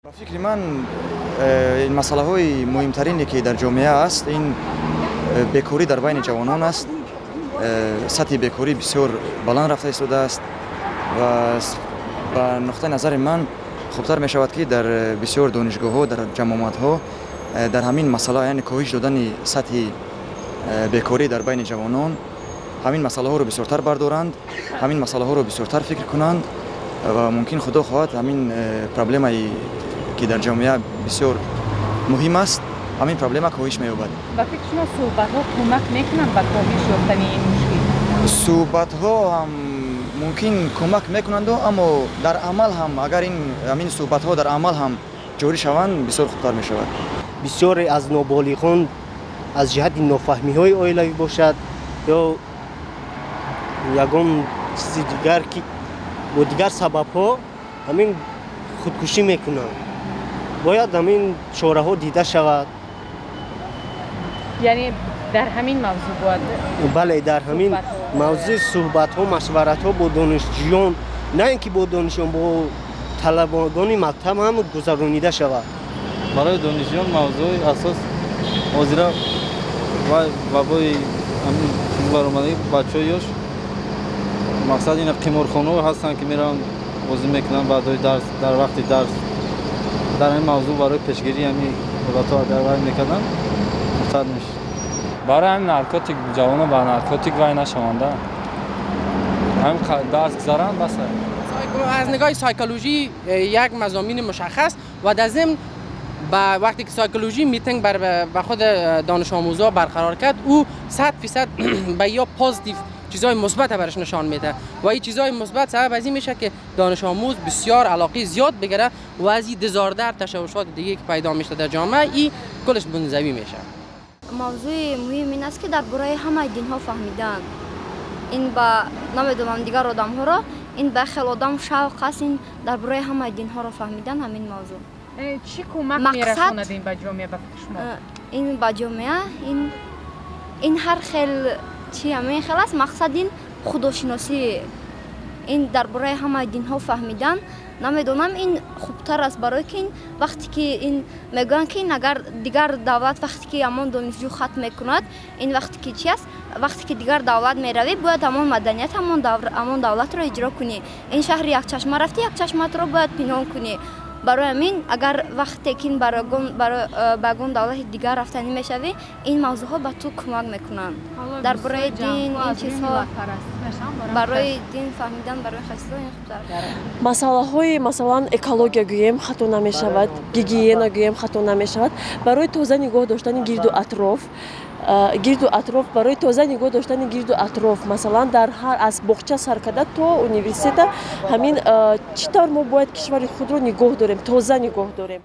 Ба фикри ман, ин масъалаҳои муҳимтарине, ки дар ҷомеа аст, ин бекорӣ дар байни ҷавонон аст. Сатҳи бекорӣ бисёр баланд рафта истодааст ва ба нуқтаи назари ман хубтар мешавад, ки дар бисёр донишгоҳҳо, дар ҷамъомадҳо дар ҳамин масъала, яъне коҳиш додани сатҳи бекорӣ дар байни ҷавонон, ҳамин масъалаҳоро бисёртар бардоранд, ҳамин масъалаҳоро бисёртар фикр кунанд ва мумкин, худо хоҳад, ҳамин проблемае, ки дар ҷомеа бисёр муҳим аст, ҳамин проблема коҳиш меёбад. Ба фикри шумо, суҳбатҳо кӯмак мекунанд ба коҳиш ёфтани ин мушкил? Суҳбатҳо ҳам мумкин кӯмак мекунанду, аммо дар амал ҳам, агар ин ҳамин суҳбатҳо дар амал ҳам ҷорӣ шаванд, бисёр хубтар мешавад. Бисёре аз ноболиғон аз ҷиҳати нофаҳмиҳои оилавӣ бошад ё ягон чизи дигар, ки бо дигар сабабҳо ҳамин худкушӣ мекунанд. Бояд ҳамин чораҳо дида шавад. Яъне дар ҳамин мавзӯъ бояд Бале, дар ҳамин мавзӯи суҳбатҳо, машваратҳо бо донишҷӯён, на ин ки бо донишҷӯён, бо талабагони мактаб ҳам гузаронида шавад. Барои донишҷӯён мавзӯи асос ҳозира вабои ҳамин баромадагӣ, бачаҳои ёш, мақсад ина қиморхонаҳо ҳастанд, ки мераванд, бозӣ мекунанд баъдои дарс, дар вақти дарс. Дар ҳамин мавзӯъ барои пешгирии ҳамин ҳолатҳо агар вай мекарданд, хубтар мешуд. Барои ҳамин наркотик, ҷавонон ба наркотик вай нашаванда, ҳамин дарс гузаранд, бас. از نگاه سایکولوژی یک مضامین مشخص و در ضمن با وقتی که psychology meeting بر به خود دانش آموزا برقرار کرد، او 100% به یا positive، چیزهای مثبت برش نشان میده و این چیزهای مثبت سبب از این میشه که دانش آموز بسیار علاقه زیاد بگیره و از این disorder، تشوشات دیگه که پیدا میشه در جامعه، این کلش منزوی میشه. Мавзӯи муҳим ин аст, ки дар бораи ҳамаи динҳо фаҳмидан. Ин ба намедонам, дигар одамҳоро ин ба хел одам шавқ аст, ин дар бораи ҳамаи динҳоро фаҳмидан, ҳамин мавзӯъ. Чӣ кӯмак мерасонад ин ба ҷомеа, ба фикри шумо? Ин ба ҷомеа ин ҳар хел чи ҳамин хел аст. Мақсад ин худошиносӣ, ин дар бораи ҳамаи динҳо фаҳмидан, намедонам, ин хубтар аст, барое ки ин вақте ки ин мегӯянд, ки ин агар дигар давлат, вақте ки ҳамон донишҷӯ хатм мекунад, ин вақте ки чи аст, вақте ки дигар давлат меравӣ, бояд ҳамон маданият ҳамон давлатро иҷро кунӣ. Ин шаҳри якчашма рафтӣ, якчашматро бояд пинҳон кунӣ. Барои ҳамин, агар вақте ки ба ягон давлати дигар рафтанӣ мешавӣ, ин мавзӯъҳо ба ту кӯмак мекунанд дар бораи дин, ин чизҳо, барои дин фаҳмидан, барои хасиҳо ин хубтар. Масъалаҳои, масалан, экология гӯем, хато намешавад, гигиена гӯем, хато намешавад, барои тоза нигоҳ доштани гирду атроф, барои тоза нигоҳ доштани гирду атроф, масалан, дар ҳар аз боғча сар карда то университета, ҳамин чӣ тавр мо бояд кишвари худро нигоҳ дорем, тоза нигоҳ дорем.